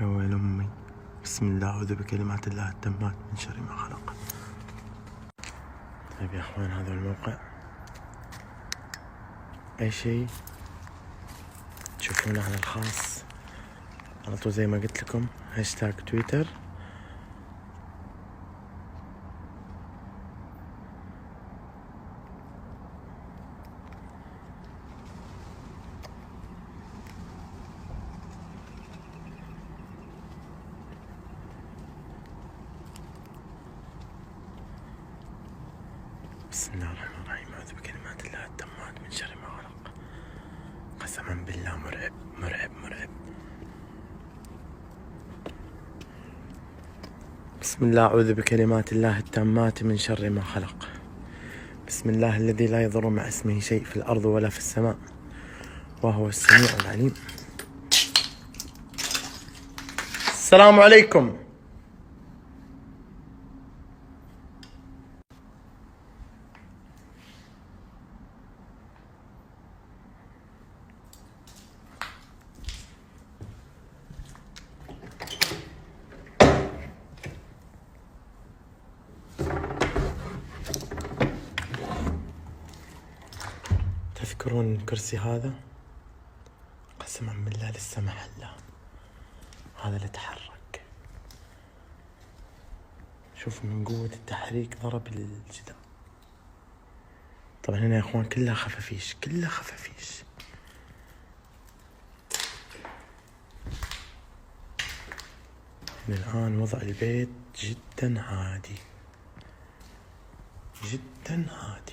يا ويل امي. بسم الله، اعوذ بكلمات الله التامات من شر ما خلق. طيب يا اخوان، هذا هو الموقع. اي شيء تشوفونه على الخاص على طول، زي ما قلت لكم هاشتاج تويتر. بسم الله الرحمن الرحيم، أعوذ بكلمات الله التامات من شر ما خلق. قسما بالله مرعب مرعب مرعب. بسم الله، أعوذ بكلمات الله التامات من شر ما خلق. بسم الله الذي لا يضر مع اسمه شيء في الأرض ولا في السماء وهو السميع العليم. السلام عليكم. تذكرون الكرسي هذا؟ قسما بالله لسه محله. هذا اللي تحرك، شوف من قوة التحريك ضرب الجدار. طبعا هنا يا اخوان كلها خفافيش، كلها خفافيش. هنا الآن وضع البيت جدا عادي، جدا عادي.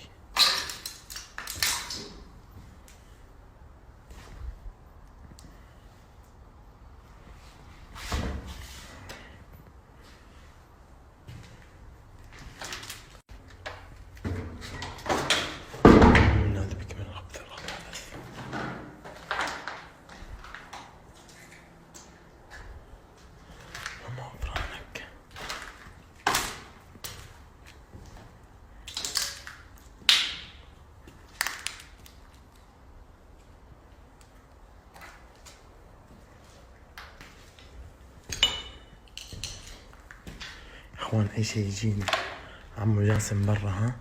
نعوذ بك من الخبث والخبائث. وما غفرانك. اخوان اي شيء يجيني عمو جاسم برا، ها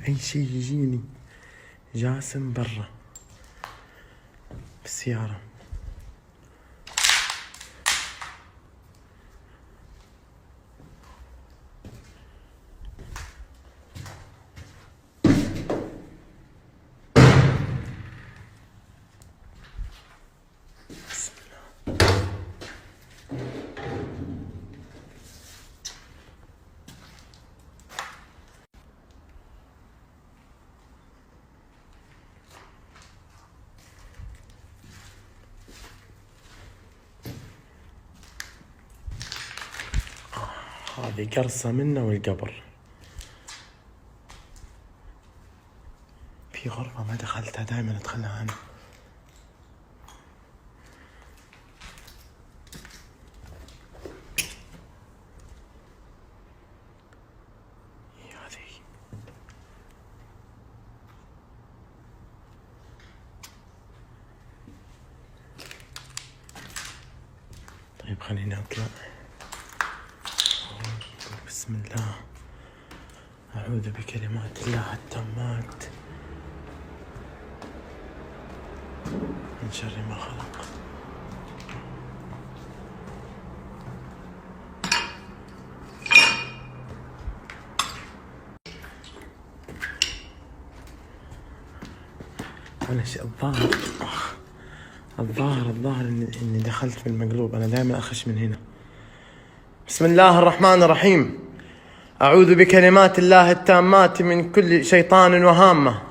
اي شيء يجيني جاسم برا بالسيارة. بسم الله. هذه قرصة منه والقبر. في غرفة ما دخلتها، دائما ادخلها انا. إيه هذه. طيب خليني اطلع. بسم الله، أعوذ بكلمات الله التامات من شر ما خلق. أنا الظاهر الظاهر الظاهر إني دخلت بالمقلوب. أنا دائما أخش من هنا. بسم الله الرحمن الرحيم، أعوذ بكلمات الله التامات من كل شيطان وهامة.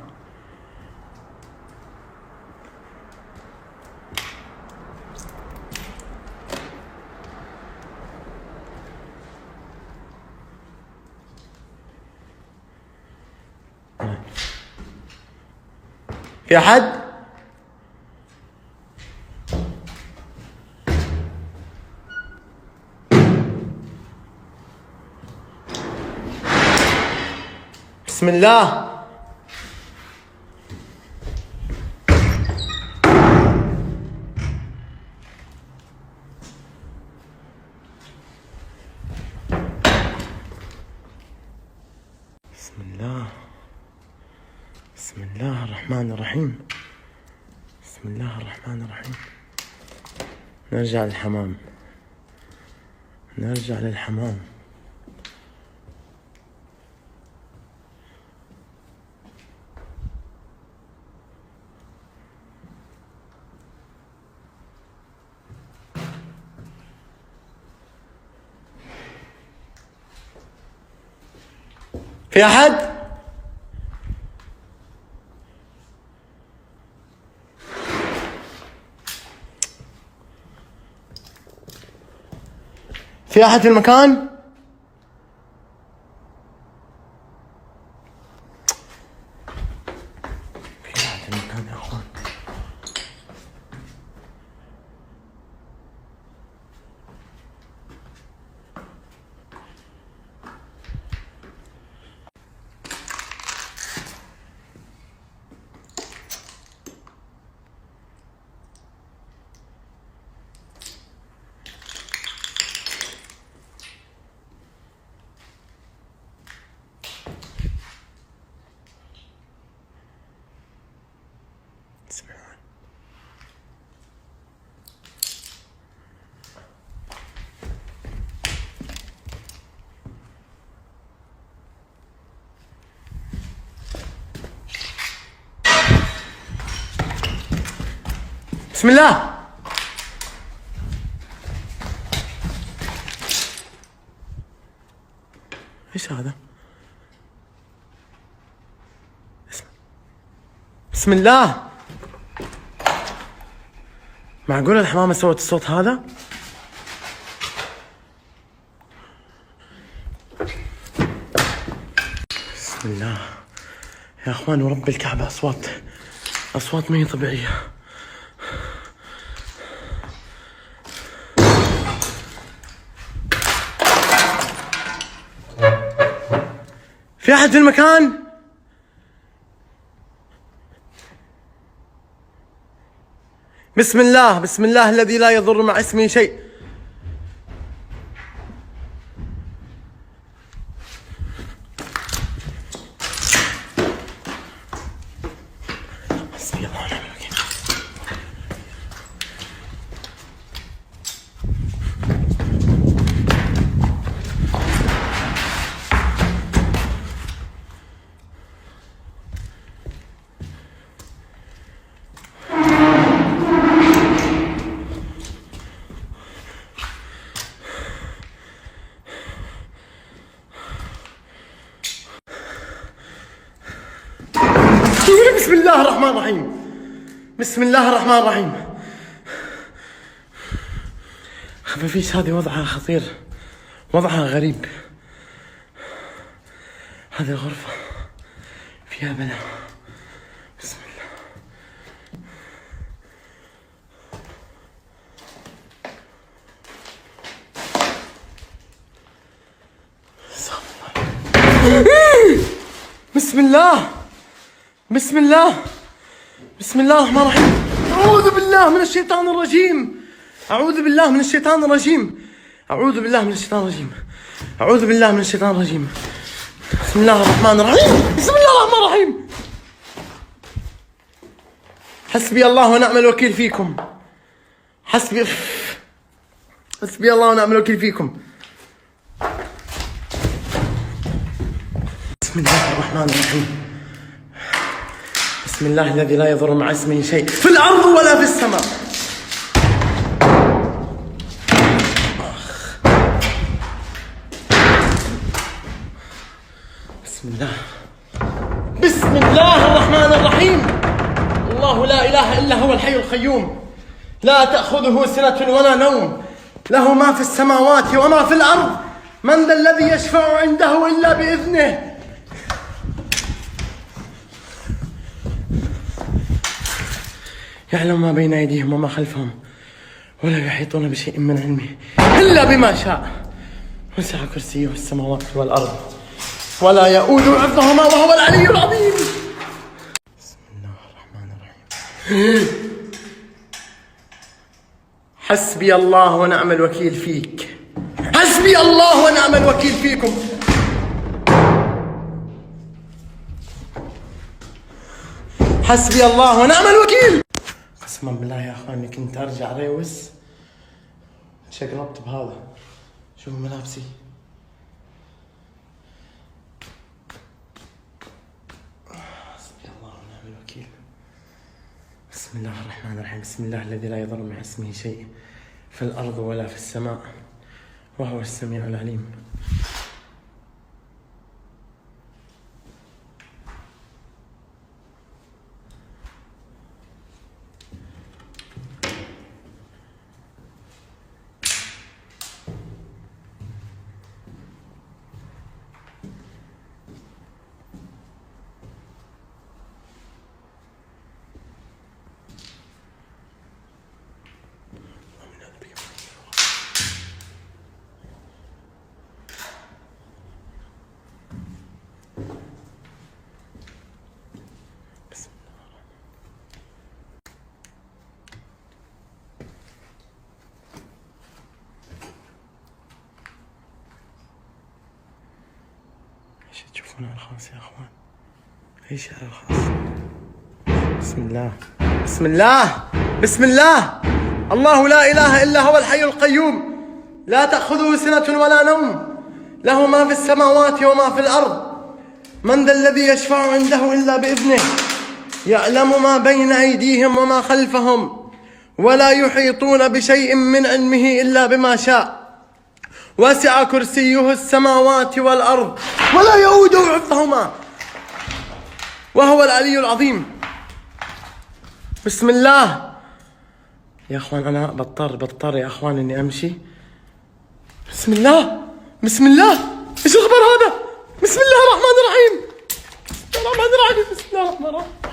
في أحد؟ بسم الله. الرحمن الرحيم. بسم الله الرحمن الرحيم. نرجع للحمام، نرجع للحمام. في أحد؟ في أحد في المكان؟ في أحد في المكان يا أخوان؟ تسمعون؟ بسم الله. ايش هذا؟ اسمع. بسم الله. معقول الحمامة سوت الصوت هذا؟ بسم الله يا اخوان، ورب الكعبة اصوات، اصوات ما هي طبيعية. في احد في المكان؟ بسم الله، بسم الله الذي لا يضر مع اسمه شيء. حسبي الله ونعم الوكيل. بسم الله الرحمن الرحيم. بسم الله الرحمن الرحيم. خفافيش هذه وضعها خطير، وضعها غريب. هذه الغرفة فيها بلاء. بسم الله. بسم الله، بسم الله، بسم الله الرحمن الرحيم. أعوذ بالله من الشيطان الرجيم. أعوذ بالله من الشيطان الرجيم. أعوذ بالله من الشيطان الرجيم. أعوذ بالله من الشيطان الرجيم. بسم الله الرحمن الرحيم. بسم الله الرحمن الرحيم. حسبي الله ونعم الوكيل فيكم. حسبي حسبي الله ونعم الوكيل فيكم. بسم الله الرحمن الرحيم. بسم الله الذي لا يضر مع اسمه شيء في الأرض ولا في السماء. بسم الله، بسم الله الرحمن الرحيم. الله لا إله إلا هو الحي القيوم، لا تأخذه سنة ولا نوم، له ما في السماوات وما في الأرض، من ذا الذي يشفع عنده إلا بإذنه. يعلم ما بين أيديهم وما خلفهم ولا يحيطون بشيء من علمه إلا بما شاء. وسع كرسيه السماوات والأرض ولا يؤوده حفظهما وهو العلي العظيم. بسم الله الرحمن الرحيم. حسبي الله ونعم الوكيل فيك. حسبي الله ونعم الوكيل فيكم. حسبي الله ونعم الوكيل. قسما بالله يا اخواني كنت ارجع ريوس، شقلبت بهذا. شوفوا ملابسي. حسبي الله ونعم الوكيل. بسم الله الرحمن الرحيم. بسم الله الذي لا يضر مع اسمه شيء في الارض ولا في السماء وهو السميع العليم. بسم الله. ايش تشوفون على الخاص يا اخوان؟ ايش على الخاص؟ بسم الله، بسم الله، بسم الله. الله لا اله الا هو الحي القيوم، لا تاخذه سنه ولا نوم، له ما في السماوات وما في الارض، من ذا الذي يشفع عنده الا باذنه، يعلم ما بين ايديهم وما خلفهم، ولا يحيطون بشيء من علمه الا بما شاء، وسع كرسيه السماوات والارض ولا يؤوده حفظهما وهو العلي العظيم. بسم الله يا اخوان، انا بضطر يا اخوان اني امشي. بسم الله، بسم الله. ايش الخبر هذا؟ بسم الله الرحمن الرحيم، بسم الله الرحمن الرحيم، بسم الله الرحمن الرحيم.